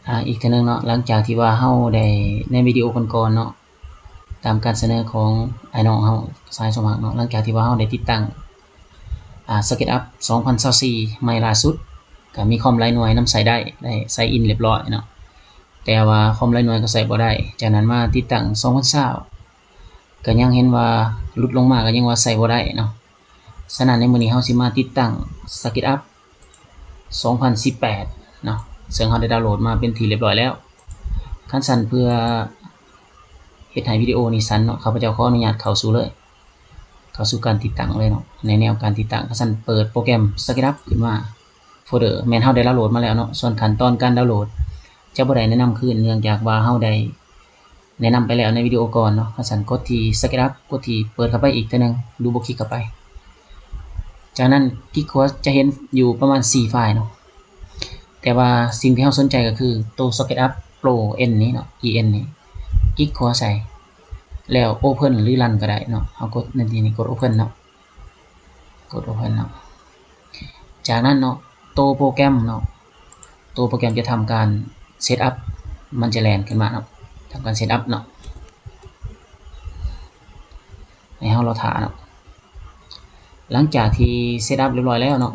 ອາ ອີກເທື່ອໜຶ່ງເນາະ, ຫຼັງຈາກທີ່ວ່າເຮົາໄດ້ ໃນວິດີໂອກ່ອນໆເນາະ, ຕາມການສະເໜີຂອງອ້າຍນ້ອງເຮົາ ສາຍສົມຫວັງເນາະ, ຫຼັງຈາກທີ່ວ່າເຮົາໄດ້ຕິດຕັ້ງ ອາ SketchUp ສອງພັນຊາວສີ່ ໃໝ່ລ່າສຸດ, ກໍມີຄອມຫຼາຍໜ່ວຍນຳໃຊ້ໄດ້, ໄດ້ໄຊອິນລຽບຮ້ອຍເນາະ, ແຕ່ວ່າຄອມຫຼາຍໜ່ວຍກໍໃຊ້ບໍ່ໄດ້. ຈາກນັ້ນມາຕິດຕັ້ງ ສອງພັນຊາວ ກໍຍັງເຫັນວ່າຫຼຸດລົງມາ, ກໍຍັງວ່າໃຊ້ບໍ່ໄດ້ເນາະ. ສະນັ້ນໃນມື້ນີ້ເຮົາຊິມາຕິດຕັ້ງ SketchUp ສອງພັນສິບແປດເນາະ, ເຊິ່ງເຮົາໄດ້ດາວໂຫຼດມາເປັນທີ່ລຽບຮ້ອຍແລ້ວ. ຄັນຊັ້ນເພື່ອເຮັດໃຫ້ວິດີໂອນີ້ສັ້ນເນາະ, ຂ້າພະເຈົ້າຂໍອະນຸຍາດເຂົ້າສູ່ເລີຍ, ເຂົ້າສູ່ການຕິດຕັ້ງເລີຍເນາະ. ໃນແນວການຕິດຕັ້ງ, ຄັນຊັ້ນເປີດໂປຣແກຣມ SketchUp ຂຶ້ນມາ, ໂຟເດີແມ່ນເຮົາໄດ້ດາວໂຫຼດມາແລ້ວເນາະ. ສ່ວນຂັ້ນຕອນການດາວໂຫຼດຈະບໍ່ໄດ້ແນະນຳຄືນ, ເນື່ອງຈາກວ່າເຮົາໄດ້ ແນະນຳໄປແລ້ວໃນວິດີໂອກ່ອນເນາະ. ຄັນຊັ້ນກົດທີ່ SketchUp ກົດທີ່ເປີດເຂົ້າໄປອີກເທື່ອໜຶ່ງ, ດູເບິນຄລິກເຂົ້າໄປ. ຈາກນັ້ນຄລິກຂວາຈະເຫັນຢູ່ປະມານສີ່ໄຟລ໌ເນາະ, ແຕ່ວ່າສິ່ງທີ່ເຮົາສົນໃຈກໍຄືໂຕ SketchUp Pro N ນີ້ເນາະ, E N ນີ້. ຄລິກຂວາໃສ່ ແລ້ວ Open ຫຼື Run ກໍໄດ້ເນາະ. ເຮົາກົດໃນທີ່ນີ້ ກົດ Open ເນາະ. ກົດ Open ເນາະ. ຈາກນັ້ນເນາະ ໂຕໂປຣແກຣມເນາະ, ໂຕໂປຣແກຣມຈະທຳການ Setup ມັນຈະແລ່ນຂຶ້ນມາເນາະ, ທຳການ Setup ເນາະ, ໃຫ້ເຮົາລໍຖ້າເນາະ. ຫຼັງຈາກທີ່ Setup ລຽບຮ້ອຍແລ້ວເນາະ,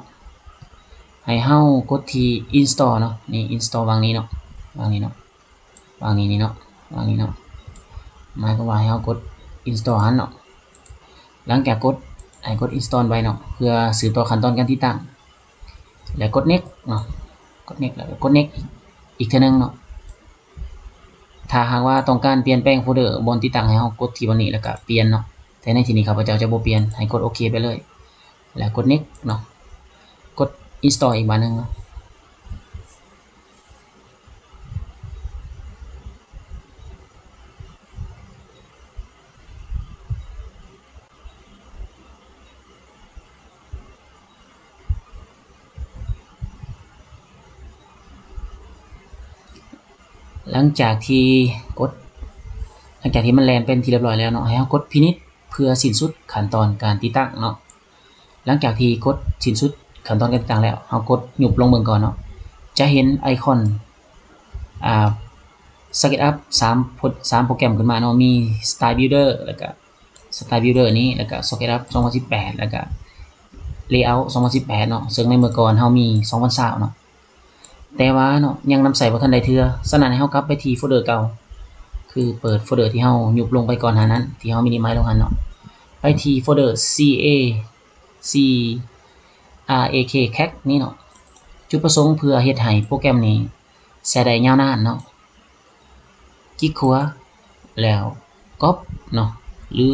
ໃຫ້ເຮົາກົດທີ່ Install ເນາະ, ນີ້ Install ວາງນີ້ເນາະ, ວາງນີ້ເນາະ. ວາງນີ້ນີ້ເນາະ, ວາງນີ້ເນາະ, ໝາຍຄວາມວ່າໃຫ້ເຮົາກົດ Install ຫັ້ນເນາະ. ຫຼັງຈາກກົດ ໃຫ້ກົດ Install ໄວ້ເນາະ ເພື່ອສືບຕໍ່ຂັ້ນຕອນການຕິດຕັ້ງ ແລ້ວກົດ Next ເນາະ, ກົດ Next ແລ້ວກໍກົດ Next ອີກເທື່ອໜຶ່ງເນາະ. ຖ້າຫາກວ່າຕ້ອງການປ່ຽນແປງໂຟເດີບ່ອນຕິດຕັ້ງ ໃຫ້ເຮົາກົດທີ່ບ່ອນນີ້ແລ້ວກໍປ່ຽນເນາະ, ແຕ່ໃນທີ່ນີ້ຂ້າພະເຈົ້າຈະບໍ່ປ່ຽນ, ໃຫ້ກົດໂອເຄໄປເລີຍ ແລ້ວກົດ Next ເນາະ, ກົດ Install ອີກບາດໜຶ່ງເນາະ. ຫຼັງຈາກທີ່ກົດ ຫຼັງຈາກທີ່ມັນແລ່ນເປັນທີ່ລຽບຮ້ອຍແລ້ວເນາະ, ໃຫ້ເຮົາກົດພິນິດເພື່ອສິ້ນສຸດຂັ້ນຕອນການຕິດຕັ້ງເນາະ. ຫຼັງຈາກທີ່ກົດສິ້ນສຸດຂັ້ນຕອນການຕິດຕັ້ງແລ້ວ, ເຮົາກົດຍຸບລົງເບິ່ງກ່ອນເນາະ, ຈະເຫັນໄອຄອນ ອາ SketchUp ສາມ ໂປຣ ສາມໂປຣແກຣມຂຶ້ນມາເນາະ, ມີ Style Builder ແລ້ວກະ Style Builder ນີ້ ແລ້ວກະ SketchUp ສອງພັນສິບແປດ ແລ້ວກະ Layout ສອງພັນສິບແປດເນາະ, ເຊິ່ງໃນເມື່ອກ່ອນເຮົາມີ ສອງພັນຊາວເນາະ. ແຕ່ວ່າເນາະ ຍັງນຳໃຊ້ບໍ່ທັນໄດ້ເທື່ອ, ສະນັ້ນໃຫ້ເຮົາກັບໄປທີ່ໂຟເດີເກົ່າ, ຄືເປີດໂຟເດີທີ່ເຮົາຍຸບລົງໄປກ່ອນໜ້ານັ້ນ ທີ່ເຮົາ minimize ລົງຫັ້ນເນາະ, ໄປທີ່ໂຟເດີ C A C R A K Crack ນີ້ເນາະ. ຈຸດປະສົງເພື່ອເຮັດໃຫ້ໂປຣແກຣມນີ້ໃຊ້ໄດ້ຍາວນານເນາະ. ຄລິກຂວາ ແລ້ວ Copy ເນາະ ຫຼື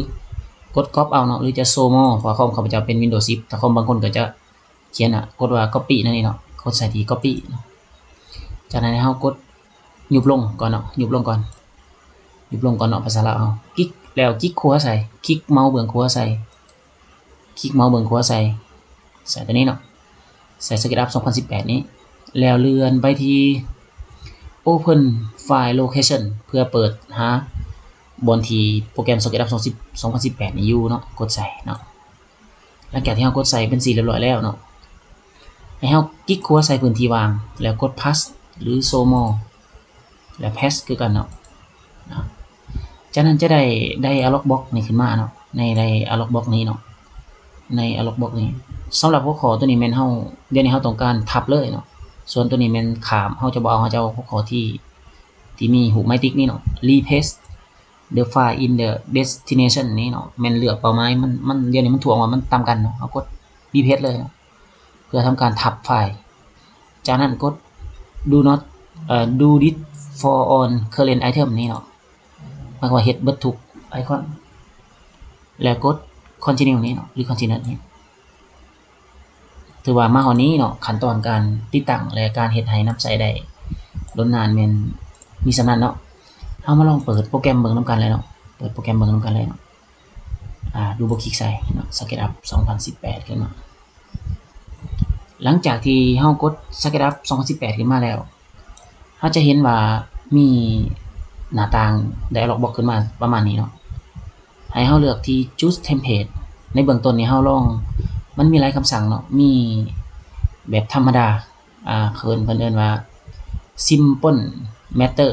ກົດ Copy ເອົາເນາະ ຫຼືຈະ Show More ເພາະວ່າຄອມຂ້າພະເຈົ້າເປັນ Windows ສິບ, ຖ້າຄອມບາງຄົນກໍຈະຂຽນ ອາ ກົດວ່າ Copy ນັ້ນເອງເນາະ, ກົດໃສ່ທີ່ Copy ເນາະ. ຈາກນັ້ນໃຫ້ເຮົາກົດຍຸບລົງກ່ອນເນາະ, ຍຸບລົງກ່ອນ, ຍຸບລົງກ່ອນເນາະ ພາສາລາວເຮົາ. ຄລິກ ແລ້ວຄລິກຂວາໃສ່, ຄລິກເມົາສ໌ເບື້ອງຂວາໃສ່, ຄລິກເມົາສ໌ເບື້ອງຂວາໃສ່, ໃສ່ຕົວນີ້ເນາະ, ໃສ່ SketchUp ສອງພັນສິບແປດນີ້ ແລ້ວເລື່ອນໄປທີ່ Open File Location ເພື່ອເປີດຫາບ່ອນທີ່ໂປຣແກຣມ SketchUp ສອງພັນສິບແປດນີ້ຢູ່ເນາະ, ກົດໃສ່ເນາະ. ຫຼັງຈາກທີ່ເຮົາກົດໃສ່ເປັນທີ່ລຽບຮ້ອຍແລ້ວເນາະ, ໃຫ້ເຮົາຄລິກຂວາໃສ່ພື້ນທີ່ວ່າງ ແລ້ວກົດ Paste ຫຼື Show More ແລ້ວ Paste ຄືກັນເນາະ. ຈາກນັ້ນຈະໄດ້ Dialog Box ນີ້ຂຶ້ນມາເນາະ, ໃນ Dialog Box ນີ້ເນາະ, ໃນ Dialog Box ນີ້. ສຳລັບຫົວຂໍ້ຕົວນີ້ແມ່ນເຮົາ ດຽວນີ້ເຮົາຕ້ອງການທັບເລີຍເນາະ, ສ່ວນຕົວນີ້ແມ່ນຂ້າມ, ເຮົາຈະບໍ່ເອົາ, ເຮົາຈະເອົາຫົວຂໍ້ທີ່ ທີ່ມີຮູບໄມ້ຕິກນີ້ເນາະ, Replace the file in the destination ນີ້ເນາະ, ແມ່ນເລືອກເປົ້າໝາຍ ມັນ ມັນ ດຽວນີ້ມັນຖ່ວງວ່າມັນຕຳກັນເນາະ, ເຮົາກົດ Replace ເລີຍເນາະ ເພື່ອທຳການທັບໄຟລ໌. ຈາກນັ້ນກົດ Do not, ເອີ Do this for all current item ນີ້ເນາະ, ໝາຍຄວາມວ່າເຮັດເບິດທຸກໄອຄອນ, ແລ້ວກົດ Continue ນີ້ເນາະ ຫຼື Continue ນີ້. ຖືວ່າມາຮອດນີ້ເນາະ, ຂັ້ນຕອນການຕິດຕັ້ງ ແລະ ການເຮັດໃຫ້ນຳໃຊ້ໄດ້ດົນນານແມ່ນມີສ່ຳນັ້ນເນາະ. ເຮົາມາລອງເປີດໂປຣແກຣມເບິ່ງນຳກັນເລີຍເນາະ, ເປີດໂປຣແກຣມເບິ່ງນຳກັນເລີຍເນາະ. ອາ Double Click ໃສ່ເນາະ, SketchUp ສອງພັນສິບແປດ ຂຶ້ນມາ. ຫຼັງຈາກທີ່ເຮົາກົດ SketchUp ສອງພັນສິບແປດ ຂຶ້ນມາແລ້ວ, ເຮົາຈະເຫັນວ່າມີໜ້າຕ່າງ Dialog Box ຂຶ້ນມາປະມານນີ້ເນາະ, ໃຫ້ເຮົາເລືອກທີ່ Choose Template. ໃນເບື້ອງຕົ້ນນີ້ເຮົາລອງ, ມັນມີຫຼາຍຄຳສັ່ງເນາະ, ມີແບບທຳມະດາ, ອາ ເພິ່ນ ເພິ່ນເອີ້ນວ່າ simple matter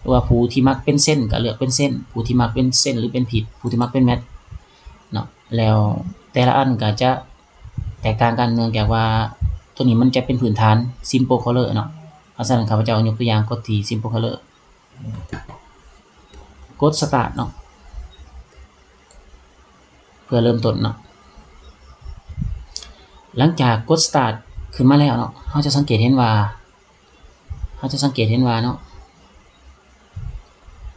ຫຼືວ່າຜູ້ທີ່ມັກເປັນເສັ້ນກໍເລືອກເປັນເສັ້ນ ຜູ້ທີ່ມັກເປັນເສັ້ນ ຫຼືເປັນພິດ ຜູ້ທີ່ມັກເປັນແມັດເນາະ ແລ້ວແຕ່ລະອັນກໍຈະແຕກຕ່າງກັນ ເນື່ອງຈາກວ່າໂຕນີ້ມັນຈະເປັນພື້ນຖານ simple color ເນາະ. ເພາະສະນັ້ນ ຂ້າພະເຈົ້າຍົກຕົວຢ່າງກົດທີ່ simple color ກົດ start ເນາະ ເພື່ອເລີ່ມຕົ້ນເນາະ. ຫຼັງຈາກກົດ start ຂຶ້ນມາແລ້ວເນາະ ເຮົາຈະສັງເກດເຫັນວ່າ ເຮົາຈະສັງເກດເຫັນວ່າເນາະ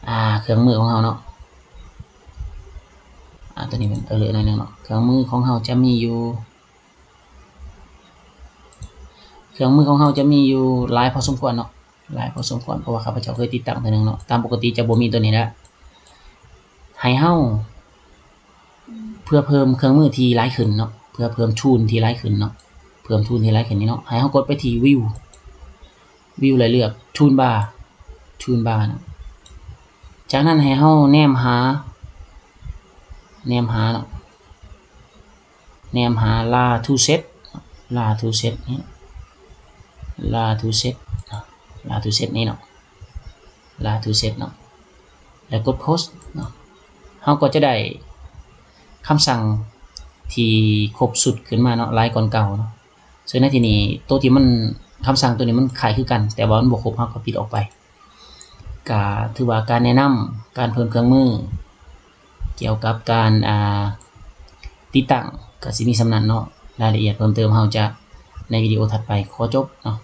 ອ່າ ເຄື່ອງມືຂອງເຮົາເນາະ ອ່າ ຕົວນີ້ແມ່ນ error ໜ້ອຍໜຶ່ງເນາະ. ເຄື່ອງມືຂອງເຮົາຈະມີຢູ່ ເຄື່ອງມືຂອງເຮົາຈະມີຢູ່ຫຼາຍພໍສົມຄວນເນາະ ຫຼາຍພໍສົມຄວນ ເພາະວ່າຂ້າພະເຈົ້າເຄີຍຕິດຕັ້ງເທື່ອໜຶ່ງເນາະ. ຕາມປົກກະຕິຈະບໍ່ມີຕົວນີ້ແຫຼະ ໃຫ້ເຮົາ ເພື່ອເພີ່ມເຄື່ອງມືທີ່ຫຼາຍຂຶ້ນເນາະ ເພື່ອເພີ່ມ tool ທີ່ຫຼາຍຂຶ້ນເນາະ ເພີ່ມ tool ທີ່ຫຼາຍຂຶ້ນນີ້ເນາະ ໃຫ້ເຮົາກົດໄປທີ່ view view ແລ້ວເລືອກ toolbar toolbar ເນາະ. ຈາກນັ້ນໃຫ້ເຮົາແນມຫາ ແນມຫາເນາະ ແນມຫາ layer to set layer to set ນີ້ layer to set layer to set ນີ້ເນາະ layer to set ເນາະ ແລ້ວກົດ close ເນາະ. ເຮົາກໍຈະໄດ້ຄຳສັ່ງທີ່ຄົບຊຸດຂຶ້ນມາເນາະ ຫຼາຍກ່ອນເກົ່າເນາະ. ເຊິ່ງໃນທີ່ນີ້ ໂຕທີ່ມັນ ຄຳສັ່ງໂຕນີ້ມັນຄ້າຍຄືກັນ ແຕ່ວ່າມັນບໍ່ຄົບ ເຮົາກໍປິດອອກໄປ. ກະຖືວ່າການແນະນຳການເພີ່ມເຄື່ອງມືກ່ຽວກັບການ ອ່າ ຕິດຕັ້ງ ກະຊິມີສ່ຳນັ້ນເນາະ. ລາຍລະອຽດເພີ່ມເຕີມເຮົາຈະໃນວິດີໂອຖັດໄປ. ຂໍຈົບເນາະ.